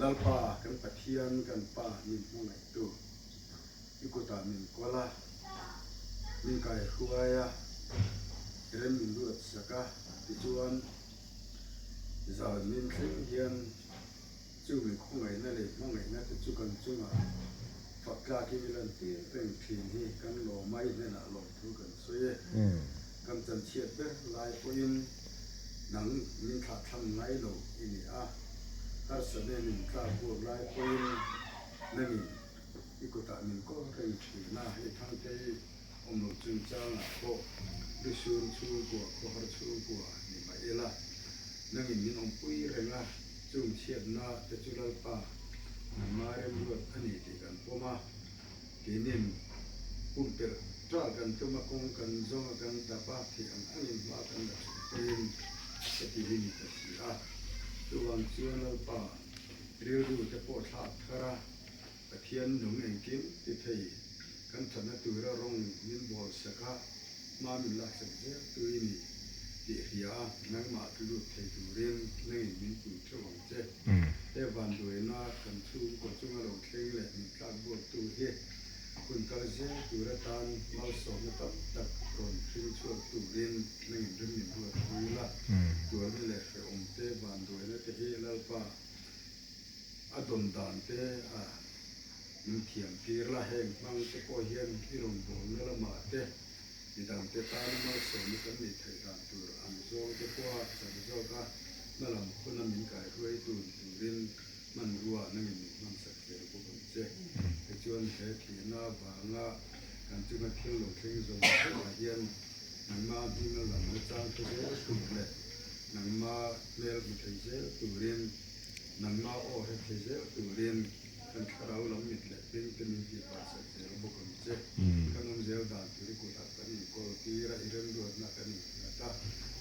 Lalpa kan Pathian kan Pa min hmangaihtu, i kutah min kawl a, min kaihruai a, i rem min ruat sak a, tichuan zan min thleng hian Chu mi khawngaihna leh hmangaihna te chu kan chungah fak tlakin i lantir reng thin hi kan lawm a, i hnenah lawmthu kan sawi e. Kan chanchhiat ber lai pawhin nang min thlahthlam ngai lo i ni a, harsatna in tlak buak lai pawhin nangin i kutah min kawl reng thin a, hei Thangtei awm lo chungchangah pawh Lusun chhungkua, khawhar chhungkua ni mah ila, nangin min awmpui reng a, chung chhiatna te chu Lalpa nangma remruat a ni tih kan pawm a, keinin pumpelh ṭah kan tum a, kawng kan zawng a, kan dap a, theih ang angin hma kan la ṭhin pawhin heti hi ni ta si a. Chuvang chuan Lalpa rilru te pawh thlak thar a, Pathian nung engkim ti thei kan thatna tura rawng min bawl sak a, hma min laksak zel tu i ni tih hria a, nangmah tlu lut thei turin nangin min pui theuh ang che. He vanduaina kan chhungkaw chunga lo thleng leh min tlak buaktu hi hun kal zel tur atan malsawmna tam tak rawn hring chhuak turin nangin rim min ruat pui la, tuarna leh hrehawm te vanduaina te hi Lalpa A dawn dan te a min thiam tir la, heng hmang te pawh hian i rawn bawlna lamah te midang te tana malsawmna kan neih theih dan tur ang zawng te pawha chak zawk a hma lam huna min kaihruai tun turin hmanrua nangin min hmansak zel bawk ang che. Tichuan he thihna avanga kan chunga thil lo thleng zawng zawngah hian nangma hminga lamna chang te zel tur leh nangma hmel hmu thei zel turin Nangma aw he thei zel turin kan thlarau lam mit leh beng te min tih pah sak zel bawk ang che. Kan awm zel dan tur i kutah kan inkawl tir a, i remruatna kan innghat a,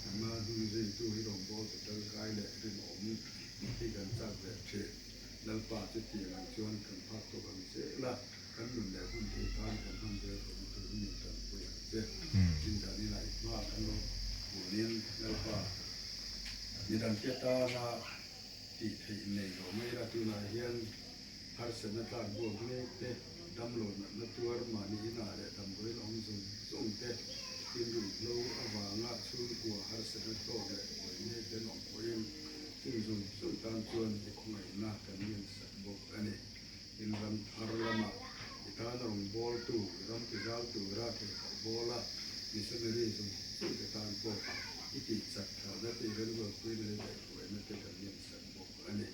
nangma hnung zuitu hi rawngbawltu tangkai leh rinawm nih hi kan chak ve thin. Lalpa chu tiang ang chuan kan phak tawk ang zel a, kan nun leh hun thei tan kan hman zel theihna tur hi min tanpui ang che. Chindan inah i hma kan lo bunin Lalpa midangte tana tih theih nei lo mai ila tunah hian harsatna tlak buak mek te, damlo natna tuar mahni inah leh damdawiin awm zawng zawng te, tin ruihhlo avanga chhungkua harsatna tawk leh buai mek te an awm pawhin chung zawng zawng tan chuan i khawngaihna kan ngensak bawk a ni. In ram thar lamah i tana rawngbawltu, i ram tizal tura theihloh bawla missionary zawng zawng te tan pawh i tih chak tharna te, i remruatpuina leh daihruaina te kan ngensak bawk a ni.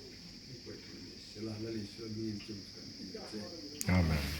I pawih thu ni sela, Lal Isua hmingin chung chu kan ti a che. Amen.